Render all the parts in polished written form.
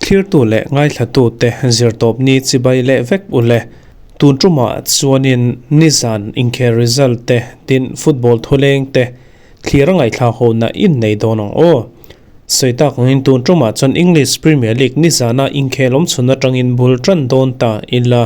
Thlirtu leh ngaithlatute zirtawpni chibai leh vek u le. Tun tumah chuanin nizan inkhel result te tin football thuleng te thlir a ngaihthla hona in nei dawn ang aw. Sawi tak angin tun tumah chuan English Premier League nizana inkhel awm chhun atangin bul tan dawn ta ila.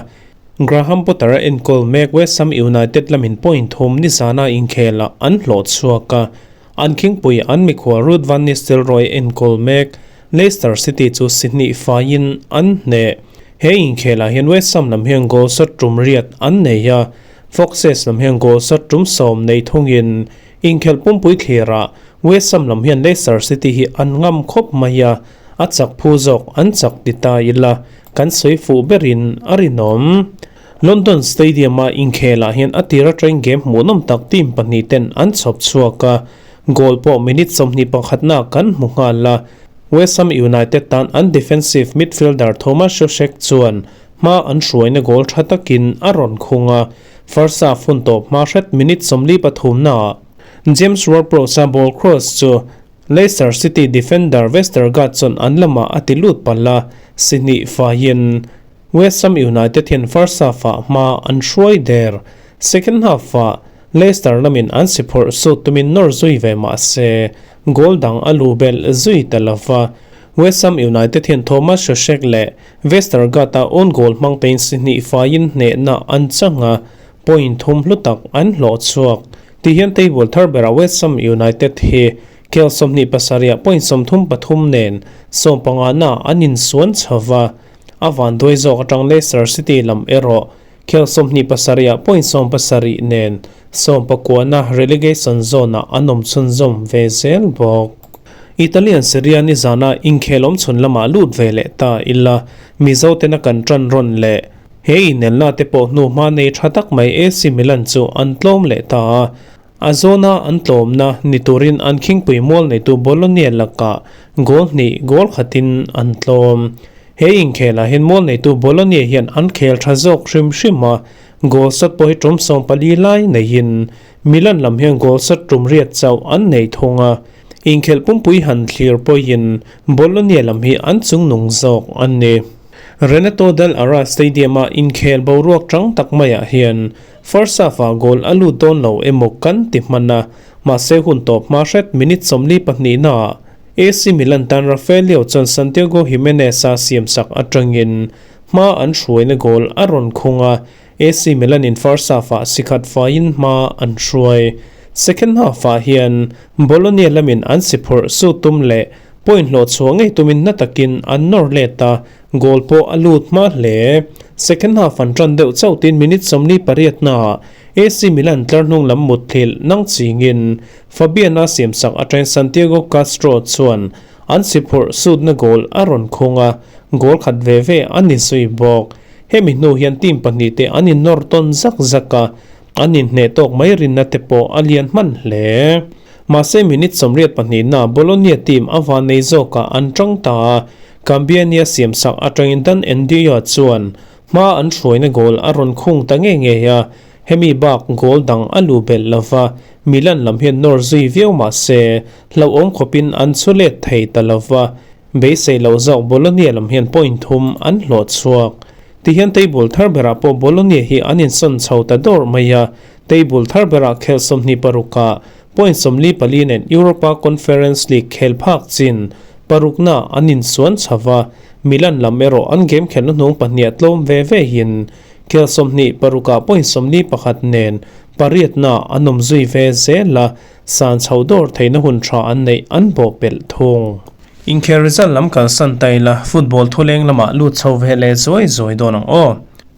Graham Potter a enkawl mek West Ham United lamin point thum nizana inkhelah an hlawh chhuak a, an khingpui an mikhual Ruud van Nistelrooy enkawl mek Leicester City chu si hnih faiin an hneh. He inkhelah hian West Ham lam hian goal shot tum riat an nei a, Foxes lam hian goal shot tum sawm nei thungin inkhelh pumpui thlirah West Ham lam hian Leicester City hi an ngam khawp mai a, a chak phu zawk an chak ti ta ila kan sawi fuh berin a rinawm. London Stadium-a inkhelah hian a tir atangin game hmuhnawm tak team pahnih ten an chhawp chhuak a, goal pawh minute sawmhnih pakhatna kan hmu nghal a. West Ham United tan an defensive midfielder Thomas Soucek chuan hma an hruaina goal tha takin a rawn khung a, first half hun tawp hma hret minute sawmli pathumnaah James Ward-Prowse-a ball cross chu Leicester City defender Vestergaard chuan an lamah a ti lut palh a, si hnih faiin West Ham United hian first half-ah hma an hruai der. Second half-ah Leicester lamin an si phawrh sut tumin nawr zui ve mah se, goal dang a lu belh zui ta lo va. West Ham United hian Thomas Soucek leh Vestergaard-a own goal hmang tein si hnih faiin hnehna an chang a, point thum hlu tak an hlawh chhuak. Ti hian table thar berah West Ham United hi khel sawmhnih pasarih point sawmthum pathum nen sawm pangana an insuan chho va, a vanduai zawk atang Leicester City lam erawh khel sawmhnih pasarih point sawm pasarih nen sawm pakuana relegation zone ah an awm chhunzawm ve zel bawk. Italian Serie A nizana inkhel awm chhun lamah lut ve leh ta ila Mizo tena kan tan rawn leh He inelna te pawh hnu hma nei tha tak mai AC Milan chu an tlawm leh ta a, a zawna an tlawmna ni turin an khingpui mual neitu Bologna lakah goal hnih goal khatin an tlawm. He inkhelah hian mual neitu Bologna hian an khel tha zawk hrim hrim a, goal sat pawh hi tum 14 lai neiin Milan lam hian goal sat tum riat chauh an nei thung a, inkhelh pumpui han thlir pawhin Bologna lam hi an chungnung zawk a ni. Renato Dal Ara Stadium-a inkhel boruak chang tak maiah hian first half-ah goal a lut dawn lo emaw kan ti hman a, mahse hun tawp hma hret minute sawmli pahnihnaah AC Milan tan Rafael Leao chuan Santiago Gimenez-a siamsak atangin hma an hruaina goal a rawn khung a, AC Milan-in first half-ah sikhat faiin hma an hruai. Second half-ah hian Bologna lamin an si phurh su tum leh Point hlawh chhuah ngei tumin na takin an nawr let a, goal pawh a lut hma hle. Second half an tan deuh chauh tin minute sawmli pariat hnaah AC Milan tlar hnung lam mutthilh nang chingin Fabian-a siamsak atangin Santiago Castro chuan an si phurh sutna goal a rawn khung a, goal khat ve ve a ni zui bawk. Hemi hnu hian team pahnih te an innawr tawn zak zak a, an inhneh tawk mai rinna te pawh a lian hman hle. Mahse minute sawmriat pahnihna Bologna team a van nei zawkah an tang ta a, Cambiania siamsak atangin Dan Endio chuan hma an hruaina goal a rawn khung ta ngei ngei a, hemi bak goal dang a lu belh lo va, Milan lam hian nawr zui viau mahse hlauhawm khawpin an chhu let thei ta lo va, beisei loh zawk Bologna lam hian point thum an hlawh chhuak. Tihian table thar berah pawh Bologna hi an insawn chho ta dawrh mai a, Table thar berah khel sawmhnih parukah point sawmli pali nen Europa Conference League khel phak chin parukna an insuan chho va, Milan lam erawh an game khelna hnung pahniha tlawm ve ve in khel sawmhnih parukah point sawmli pakhat nen pariatna an awm zui ve zel a, san chho dawr theihna hun tha an neih an bawhpelh thung. Inkhel result lam kalsan ta ila football thuleng lamah lut chho ve leh zuai zuai dawn ang aw.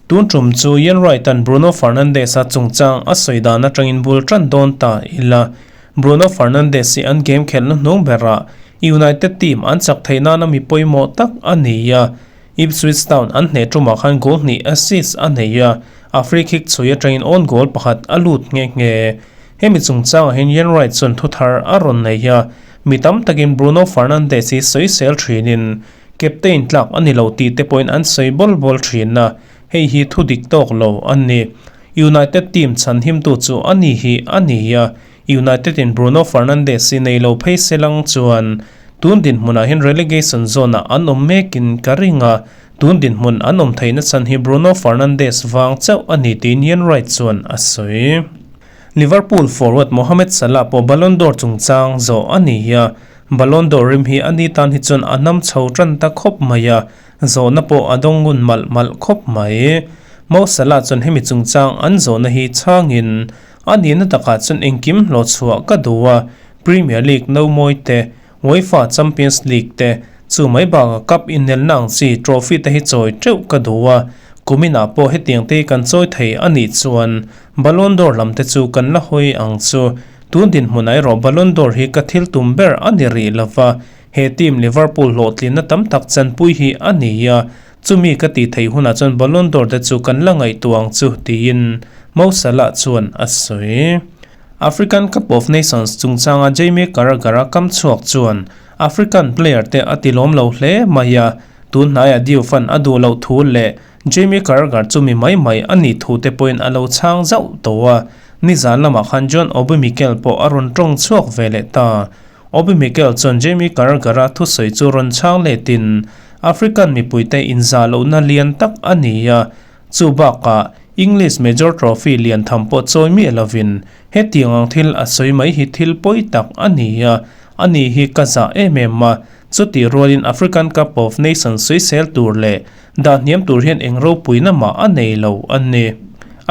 Tun tum chu Ian Wright-a'n Bruno Fernandes-a chungchang a sawi dan atangin bul tan dawn ta ila. Bruno Fernandes hi an game khelhna hnung berah United team an chak theih nana mi pawimawh tak a ni a. Ipswich Town an hneh tumah khan goal hnih assist a nei a, a free kick chhui atangin own goal pakhat a lut nghe nghe. Hemi chungchangah hian Ian Wright chuan thuthar a rawn nei a, mi tam takin Bruno Fernandes hi sawisel thinin Captain tlak a ni lo tih te pawhin an sawi bawl bawl thin a, hei hi thu dik tawk lo a ni. United team chhan himtu chu a ni hi a ni a, United in Bruno Fernandes hi nei lo phei se lang chuan tun dinhmunah hian relegation zone ah an awm mekin ka ring a, tun dinhmun an awm theihna chhan hi Bruno Fernandes vang chauh a ni tiin Ian Wright chuan a sawi. Liverpool forward Mohamed Salah pawh Ballon d'Or chungchang zawh a ni a, Ballon d'Or rim hi a ni tan hi chuan a nam chho tan ta khawp mai a, zawhna pawh a dawng ngun malh malh khawp mai. Mo Salah chuan hemi chungchang an zawhna hi chhangin a nihna takah chuan engkim hlawhchhuah ka duh a, Premier League no mawi te, UEFA Champions League te, chu mai bakah cup inelna ang chi trophy te hi chawi teuh ka duh a, kuminah pawh hetiang te hi kan chawi thei a nih chuan Ballon d'Or lam te chu kan la hawi ang chu. Tun dinhmunah erawh Ballon d'Or hi ka thil tum ber a ni rih lova, he team Liverpool hlawhtlinna tam tak chanpui hi a ni a, chumi ka tih theih hunah chuan Ballon d'Or te chu kan la ngaihtuah ang chu tiin Mo Salah chuan a sawi. African Cup of Nations chungchanga Jamie Carragher-a kam chhuak chuan African player te a tilawm lo hle mai a, tun hnaiah Diouf-a'n a duh loh thu leh Jamie Carragher chu mi mai mai a nih thu te pawhin a lo chhang zauh tawh a, nizan lamah khan John Obi Mikel pawh a rawn tawng chhuak ve leh ta. Obi Mikel chuan Jamie Carragher-a thusawi chu rawn chhang letin African mipuite inzah lohna lian tak a ni a, chu bakah English Major Trophy lian tham pawh chawi miah lovin hetiang ang thil a sawi mai hi thil pawi tak a ni a, ani hi ka zah em em a, chutih rualin African Cup of Nations sawisel tur leh Dah hniam tur hian eng ropuina mah a nei lo a ni.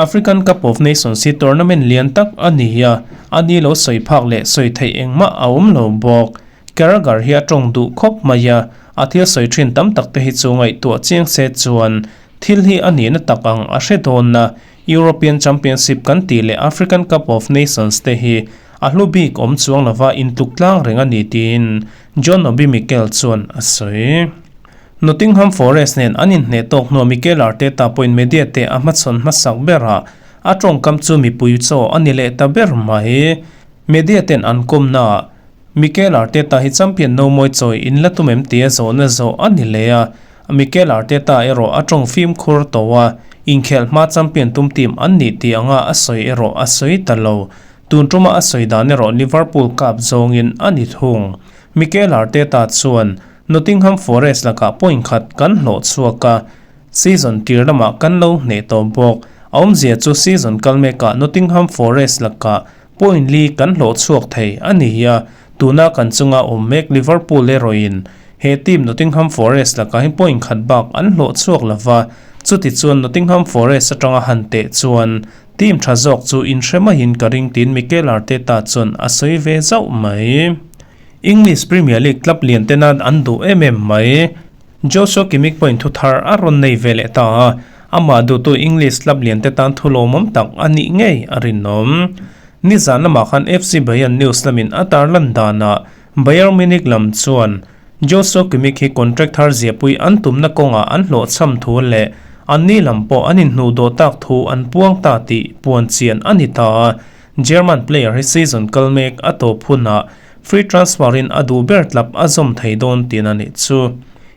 African Cup of Nations hi tournament lian tak a ni a, a ni lo sawi phak leh sawi theih engmah a awm lo bawk. Carragher hi a tawng duh khawp mai a, a thil sawi thin tam tak te hi chu ngaihtuah chiang se chuan thil hi a nihna tak ang a hre dawn a, European Championship kan tih leh African Cup of Nations te hi a hlu bik awm chuang lova intluk tlang reng a ni tiin John Obi Mikel chuan a sawi. Nottingham Forest nen an inhneh tawk hnuah Mikel Arteta pawhin media te a hmachhawn hmasak berah a tawngkam chu mipui chaw a ni leh ta ber mai. Media ten an kawmnaah Mikel Arteta hi champion no mawi chawi in la tum em tia zawhna zawh a ni leh a, Mikel Arteta erawh a tawng fimkhur tawh a, inkhelh hma champion tum team an nih tih anga a sawi erawh a sawi ta lo. Tun tuma a sawi dan erawh Liverpool kap zawngin a ni thung. Mikel Arteta chuan Nottingham Forest lakah point khat kan hlawh chhuak a, season tir lamah kan lo hneh tawh bawk. A awmzia chu season kal mekah Nottingham Forest lakah point li kan hlawh chhuak thei a ni a, tuna kan chunga awm mek Liverpool erawhin he team Nottingham Forest lakah hi point khat bak an hlawh chhuak lo va, chuti chuan Nottingham Forest atanga han teh chuan team tha zawk chu inhre maiin ka ring tiin Mikel Arteta chuan a sawi ve zauh mai. English Premier League club lian tena an duh em em mai. Joshua Kimmich pawhin thu thar a rawn nei ve leh ta a, amah duhtu English club lian te tan thu lawmawm tak a nih ngei a rinawm. Nizan lamah khan FC Bayern news lamin a tarlan danah Bayern Munich lam chuan Joshua Kimmich hi contract thar ziahpui an tumna kawngah an hlawhchham thu leh anni lam pawh an inhnuh dawh tak thu an puang ta tih puan chian a ni ta a. German player hi season kal mek a tawp hunah free transfer in a duh ber club a zawm thei dawn tihna nih chu.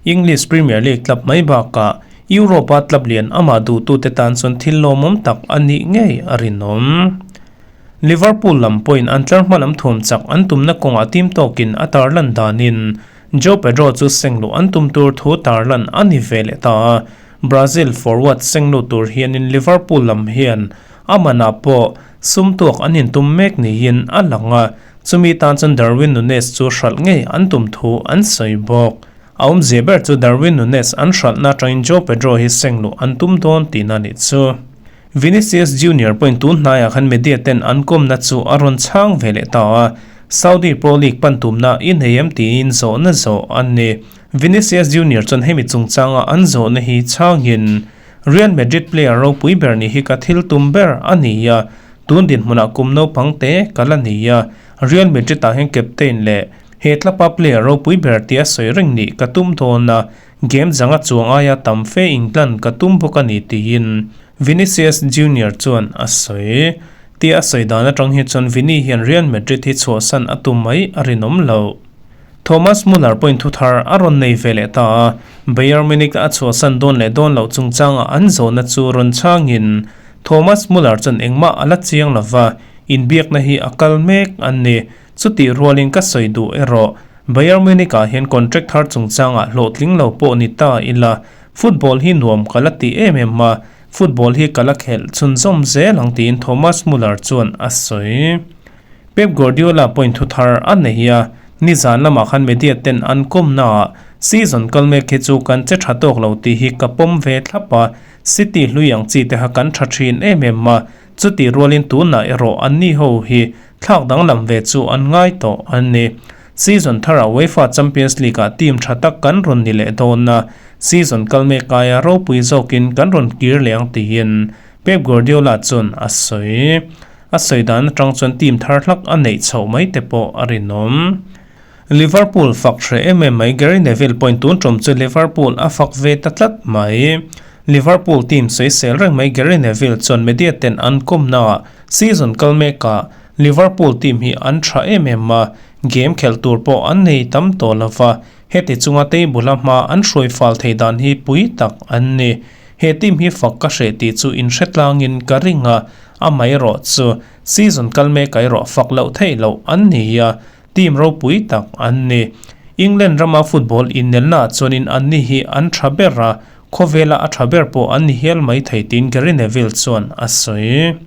English Premier League club mai bakah Europe-a club lian amah duhtute tan chuan thil lawmawm tak a nih ngei a rinawm. Liverpool lam pawhin an tlar hma lam thuam chak an tumna kawngah team tawkin a tarlan danin Joao Pedro chu sengluh an tum tur thu tarlan a ni ve leh ta a, Brazil forward sengluh tur hianin Liverpool lam hian a manah pawh sum tuak an intum mek niin a lang a, chumi tan chuan Darwin Nunez chu hralh ngei an tum thu an sawi bawk. A awmzia ber chu Darwin Nunez an hralhna atangin Joao Pedro hi sengluh an tum dawn tihna a nih chu. Vinicius Junior pawhin tun hnaiah khan media ten an kawmna chu a rawn chhang ve leh ta a, Saudi Pro League pan tumna i nei em tiin zawhna zawh a ni. Vinicius Junior chuan hemi chungchanga an zawhna hi chhangin Real Madrid player ropui ber nih hi ka thil tum ber a ni a, tun dinhmunah kum naupang te ka la ni a, Real Madrid ah hian captain leh he tlapa player ropui ber tia sawi reng nih ka tum dawn a, game zanga chuang aia tam fe inklan ka tum bawk a ni tiin Vinicius Junior chuan a sawi. Tia a sawi dan atang hi chuan Vini hian Real Madrid hi chhuahsan a tum mai a rinawm loh. Thomas Muller pawhin thu thar a rawn nei ve leh ta a, Bayern Munich a chhuahsan dawn leh dawn loh chungchangah an zawhna chu rawn chhangin Thomas Muller chuan engmah a la chiang lo va, Inbiakna hi a kal mek an ni. Chutih rualin ka sawi duh erawh Bayern Munich ah hian contract thar chungchangah hlawhtling lo pawh ni ta ila, football hi nuam ka la ti em em a, football hi ka la khelh chhunzawm zel ang tiin Thomas Muller chuan a sawi. Pep Guardiola pawhin thu thar a nei a, nizan lamah khan media ten an kawmnaah season kal mek hi chu kan che tha tawk lo tih hi ka pawm ve thlap a, City hlui ang chi te kha kan tha thin em em a, chutih rualin tunah erawh anni ho hi thlak danglam ve chu an ngai tawh a ni. Season tharah UEFA Champions League-ah team tha tak kan rawn ni leh dawn a, season kal mek aia ropui zawkin kan rawn kir leh ang tiin Pep Guardiola chuan a sawi. A sawi dan atang chuan team thar hlak a neih chhoh mai te pawh a rinawm. Liverpool fak hreh em em mai Gary Neville pawhin tun tum chu Liverpool a fak ve ta tlat mai. Liverpool team sawisel reng mai Gary Neville chuan media ten an kawmnaah season kal mekah Liverpool team hi an tha em em a, game khelh tur pawh an nei tam tawh lo va, heti chunga table a hma an hruai fal thei dan hi pui tak an ni. He team hi fak ka hreh tih chu inhre tlangin ka ring a, amaherawh chu season kal mek erawh fak loh theih loh an ni a, team ropui tak an ni. England rama football innelnaah chuanin anni hi an tha ber a, khawvela a tha ber pawh an ni hial mai thei tiin Gary Neville chuan a sawi.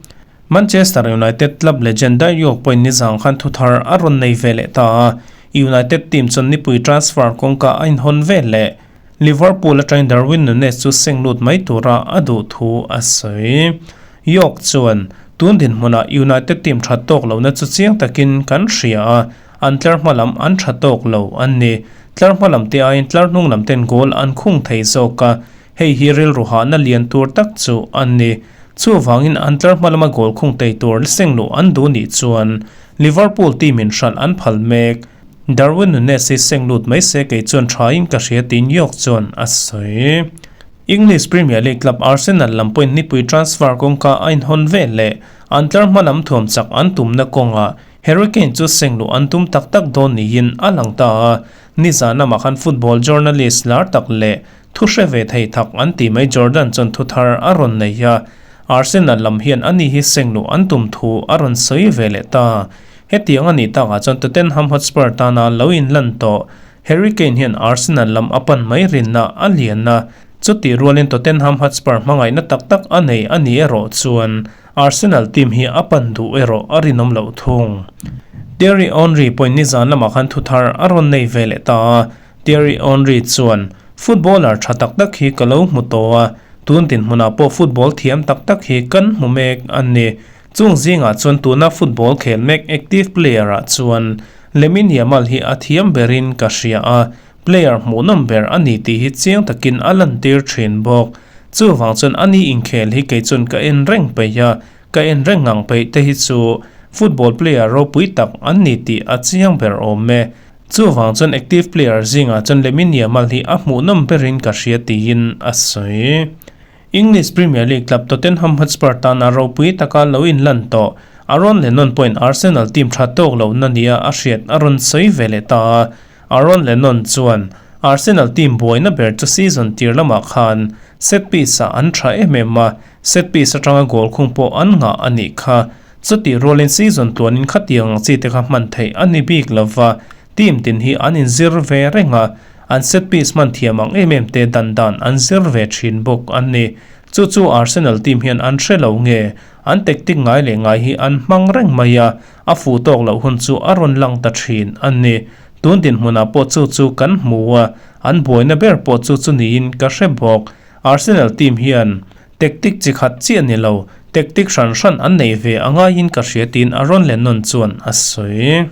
Manchester United club legend Dai York pawhin nizang khan thuthar a rawn nei ve leh ta a, United team chuan nipui transfer kawngka a inhawn ve leh. Liverpool atangin Darwin Nunez chu seng lut mai tura a duh thu a sawi. York chuan, Tun dinhmunah United team tha tawk lohna chu chiang takin kan hria a, an tlar hma lam an tha tawk lo an ni. Tlar hma lam te aiin tlar hnung lam ten goal an khung thei zawk a, Hei hi rilru hahna lian tur tak chu a ni. Chuvangin an tlar hma lama goal khung tei tur seng luh an duh nih chuan Liverpool team in hralh an phal mek. Darwin Nunez hi seng lut mai se kei chuan thain ka hria tiin York chuan a sawi. English Premier League club Arsenal lam pawhin nipui transfer kawngka a inhawn vel leh an tlar hma lam thuam chak an tumna kawngah Harry Kane chu seng luh an tum tak tak dawn niin a lang ta a. Nizan lamah khan football journalist lar tak leh Thu hre ve thei thak an ti mai Jordan chuan thu thar a rawn nei a, Arsenal lam hian ani hi seng luh an tum thu a rawn sawi ve leh ta. Hetiang a nih takah chuan Tottenham Hotspur tana lo inlan tawh Harry Kane hian Arsenal lam a pan mai rinna a lian a, chutih rualin Tottenham Hotspur hmangaihna tak tak a nei a ni erawh chuan Arsenal team hi a pan duh erawh a rinawm loh thung. Thierry Henry pawhin nizan lamah khan thu thar a rawn nei ve leh ta a, Thierry Henry chuan, Footballer tha tak tak hi ka lo hmu tawh a, tun dinhmunah pawh football thiam tak tak hi kan hmu mek a ni. Chung zingah chuan tuna football khel mek active player-ah chuan Lamine Yamal hi a thiam berin ka hria a, player hmuhnawm ber a ni tih hi chiang takin a lantir thin bawk. Chuvang chuan ani inkhel hi kei chuan ka en reng peih a, ka en reng ngang peih te hi chu football player ropui tak an ni tih a chiang ber awm e. Chuvang chuan active player zingah chuan Lamine Yamal hi a hmuhnawm berin ka hria tiin a sawi. English Premier League club Tottenham Hotspur tana ropui taka lo inlan tawh Aaron Lennon pawhin Arsenal team tha tawk lohna nia a hriat a rawn sawi ve leh ta a. Aaron Lennon chuan, Arsenal team buaina ber chu season tir lamah khan set piece-ah an tha em em a, set piece atanga goal khung pawh an ngah a nih kha. Chutih rualin season tluanin khatiang ang chi te kha hman theih a ni bik lo va, team tin hi an inzir ve reng a, an set piece hman thiam ang em em te dan dan an zir ve thin bawk a ni. Chu chu Arsenal team hian an hre lo nge, an tactic ngai leh ngai hi an hmang reng mai a, a fuh tawk loh hun chu a rawn lang ta thin a ni. Tun dinhmunah pawh chu chu kan hmu a, an buaina ber pawh chu chu niin ka hre bawk. Arsenal team hian tactic chi khat chiah ni lo, tactic hran hran an nei ve a ngaiin ka hria tiin Aaron Lennon chuan a sawi.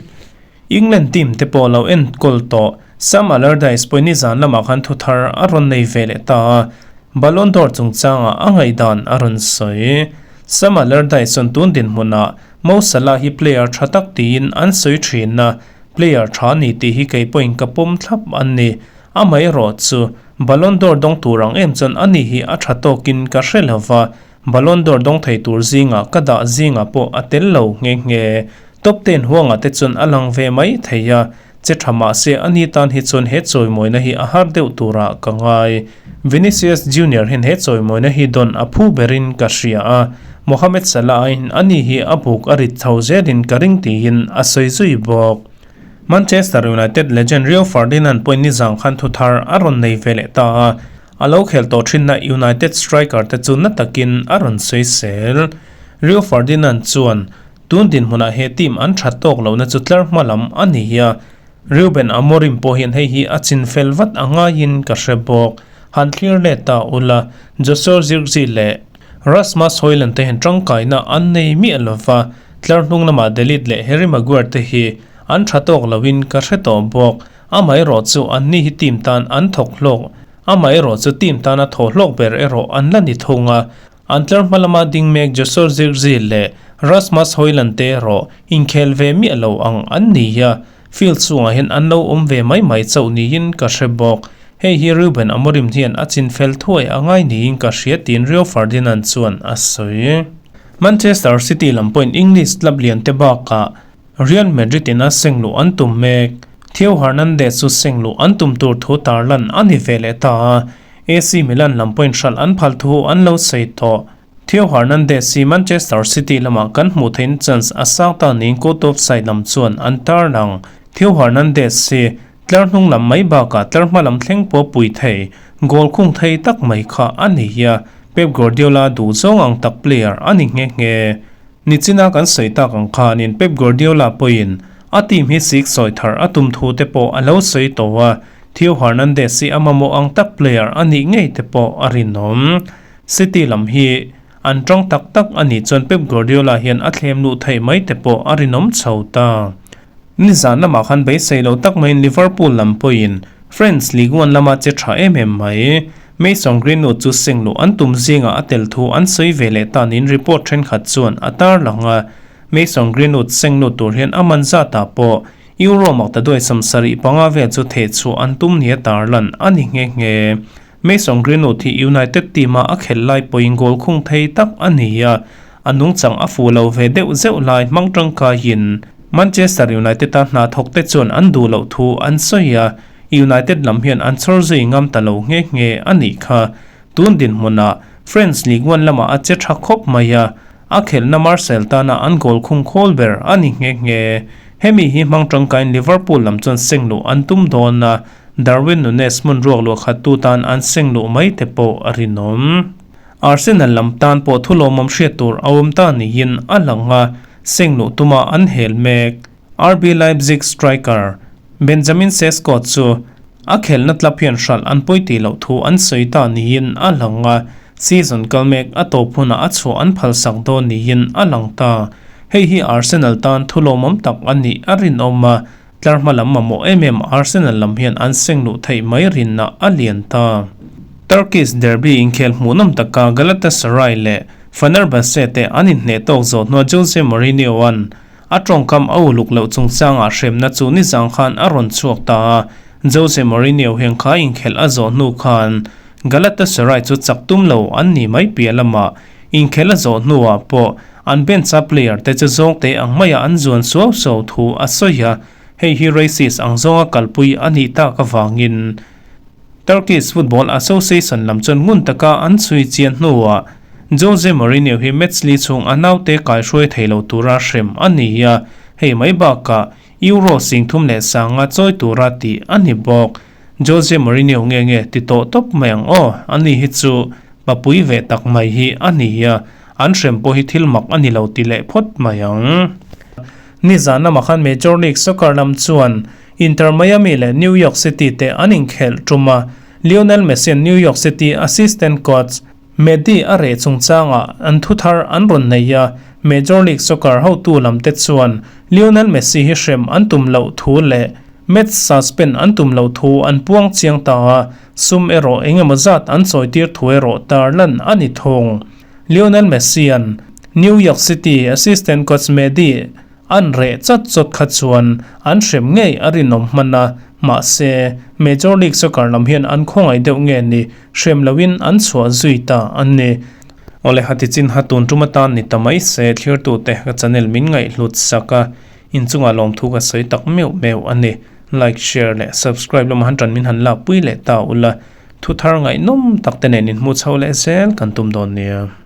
England team te pawh lo enkawl tawh Sam Allardyce pawhin nizan lamah khan thu thar a rawn nei ve leh ta a, Ballon d'Or chungchangah a ngaihdan a rawn sawi. Sam Allardyce chuan tun dinhmunah Mo Salah hi player tha tak tiin an sawi thin a, player tha ni tih hi kei pawhin ka pawm thlap a ni. Amaherawh chu Ballon d'Or dawng tur ang em chuan ani hi a tha tawkin ka hre lo va, Ballon d'Or dawng thei tur zingah ka dah zingah pawh a tel lo nghe nghe. Top ten huangah te chuan a lang ve mai thei a, che tha mah se ani tan hi chuan he chawimawina hi a har deuh turah ka ngai. Vinicius Junior hian he chawimawina hi dawn a phu berin ka hria a, Mohamed Salah aiin ani hi a buk a rit chho zelin ka ring tiin a sawi zui bawk. Manchester United legend Rio Ferdinand pawhin nizang khan thu thar a rawn nei ve leh ta a, a lo khel tawh thinna United striker te chu na takin a rawn sawi sel. Rio Ferdinand chuan tun dinhmunah he team an that tawk lohna chu tlar hma lam a ni a, Ruben Amorim pawh hian hei hi a chin fel vat a ngaiin ka hre bawk. Han thlir let ta ula, Joshua Zirkzee leh Rasmus Hojlund te hian tangkaina an nei miah lova, tlar hnung lamah De Ligt leh Harry Maguire te hi an tha tawk loin ka hre tawh bawk. Amaherawh chu anni hi team tan an thawk hlawk. Amaherawh chu team tana thaw hlawk ber erawh an la ni thung a. An tlar hma lama ding mek Joshua Zirkzee leh Rasmus Hojlund te erawh inkhel ve miah lo ang an ni a, field chungah hian an lo awm ve mai mai chauh niin ka hre bawk. Hei hi Ruben Amorim hian a chinfel thuai a ngai niin ka hria tiin Rio Ferdinand chuan a sawi. Manchester City lam pawhin English club lian te bakah Real Madrid in a seng luh an tum mek. Theo Hernandez chu seng luh an tum tur thu tarlan a ni ve leh ta a, AC Milan lam pawhin hralh an phal thu an lo sawi tawh. Theo Hernandez hi Manchester City lamah kan hmuh theihna chance a sang ta niin court of side lam chuan an tarlang. Theo Hernandez hi tlar hnung lam mai bakah tlar hma lam thleng pawh pui thei, goal khung thei tak mai kha a ni a, Pep Guardiola duh zawng ang tak player a ni nghe nghe. Nichina kan sawi tak ang khanin Pep Guardiola pawhin a team hi sik sawi thar a tum thu te pawh a lo sawi tawh a, Theo Hernandez hi a mamawh ang tak player a nih ngei te pawh a rinawm. City lam hi an tang tak tak a nih chuan Pep Guardiola hian a thlem luh theih mai te pawh a rinawm chho ta. Nizan lamah khan beisei lo tak maiin Liverpool lam pawhin French Ligue 1 lama che tha em em mai. Mason Greenwood chu seng luh an tum zingah a tel thu an sawi ve leh ta niin report thenkhat chuan a tarlang a. Mason Greenwood seng lut tur hian a man zatah pawh Euro makta duai 75 vel chu theh chhuah an tum nia tarlan a ni nghe nghe. Mason Greenwood hi United team-a a khelh lai pawhin goal khung thei tak a ni a, a nungchang a fuh lo ve deuh zeuh lai hmang tangkaiin Manchester United-a hna thawkte chuan an duh loh thu an sawi a, United lam hian an chhawr zui ngam ta lo nghe nghe a nih kha. Tun dinhmunah French Ligue 1 lamah a che tha khawp mai a, a khelhna Marseille tana an goal khung khawl ber a ni nghe nghe. Hemi hi hmang tangkaiin Liverpool lam chuan seng luh an tum dawn a, Darwin Nunez hmun ruak luah khat tu tan an seng luh mai te pawh a rinawm. Arsenal lam tan pawh thu lawmawm hriat tur a awm ta niin a lang a, seng luh tuma an hel mek. RB Leipzig striker Benjamin Sesko chu a khelhna club hian hralh an pawi tih loh thu an sawi ta niin a lang a, season kal mek a tawp hunah a chhuah an phalsak dawn niin a lang ta. Hei hi Arsenal tan thu lawmawm tak a nih a rinawm a, tlar hma lam mamawh em em Arsenal lam hian an seng luh theih mai rinna a lian ta. Turkish derby inkhel hmuhnawm taka Galatasaray leh Fenerbahce te an inhneh tawk zawh hnuah Jose Mourinho-a'n A tawngkam a uluk loh chungchangah hremna chu nizang khan a rawn chhuak ta a, Jose Mourinho hian kha inkhelh a zawh hnu khan Galatasaray chu chak tum lo an ni mai piah lamah inkhelh a zawh hnuah pawh an bench a player te chu zawngte ang maia an zuan suau suau thu a sawi a, hei hi racist ang zawnga kalpui a nih tak avangin Turkish Football Association lam chuan ngun taka an chhui chian hnuah Jose Mourinho hi match li chhung a naute kaihruai thei lo tura hrem a ni a, hei mai bakah Euro 31,000 chawi tura tih a ni bawk. Jose Mourinho nge nge ti tawh tawp mai ang aw, ani hi chu papui ve tak mai hi a ni a, an hrem pawh hi thil mak a ni lo ti leh phawt mai ang. Nizan lamah khan Major League Soccer lam chuan Inter Miami leh New York City te an inkhelh tum a, Lionel Messi-a'n New York City assistant coach Mehdi a reh chungchangah an thu thar an rawn nei a, Major League Soccer hotu lam te chuan Lionel Messi hi hrem an tum loh thu leh match suspend an tum loh thu an puang chiang ta a, sum erawh eng emaw zat an chawitir thu erawh tarlan a ni thung. Lionel Messi-a'n New York City assistant coach Mehdi An reh chat chawt kha chuan an hrem ngei a rinawm hman a, mahse, Major League Soccer lam hian an khawngaih deuh nge ni, hrem loin an chhuah zui ta a ni. Awle hati chin ha tun tum atan ni ta mai se, thlirtute ka channel min ngaihhlut sak a, inchungah lawmthu ka sawi tak meuh meuh a ni. Like, share leh subscribe lama han tan min han lakpui leh ta ula, thu thar ngaihnawm tak te nen inhmuh chho leh zel kan tum dawn nia.